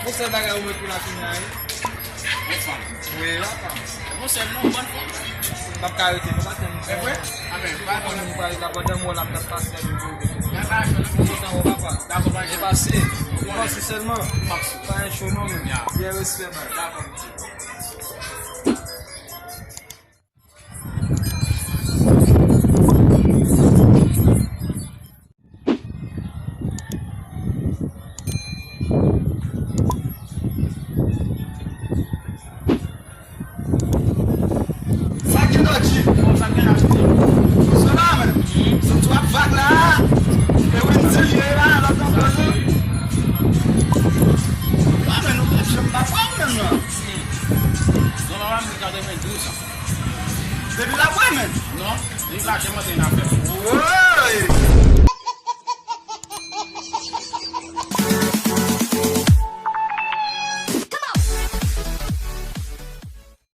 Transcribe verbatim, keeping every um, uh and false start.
Yon sèl bagay ou met pou la kounye a, wi. Yon fanm. Wi, papa. Bon, sèl non, bòn fanm. M p ap ka rete, non, pa tann. E vre? Amèn. Pa tann. Mwen pral la pandan mwen la, m t ap pase avèk ou. Mwen pa cho, non. Kontan, papa. Dakò, pa cho. E pase. Ou pase sèlman. Pase. Pa yon cho, non, men. Ya. Byen respè, man. Dakò, mesye. Sa k gen Dodji? Bon, sa k gen la, Dodji? Sou la, men. Sou twòp vag la. E Wendy li ye la, lòt nan pòz. Wa, men nou pa janm pa pran menm nan. Zòn an la, mwen katrevendouz an. Depi l ap wè, men. Non, li pa janm antre nan afè. Woy!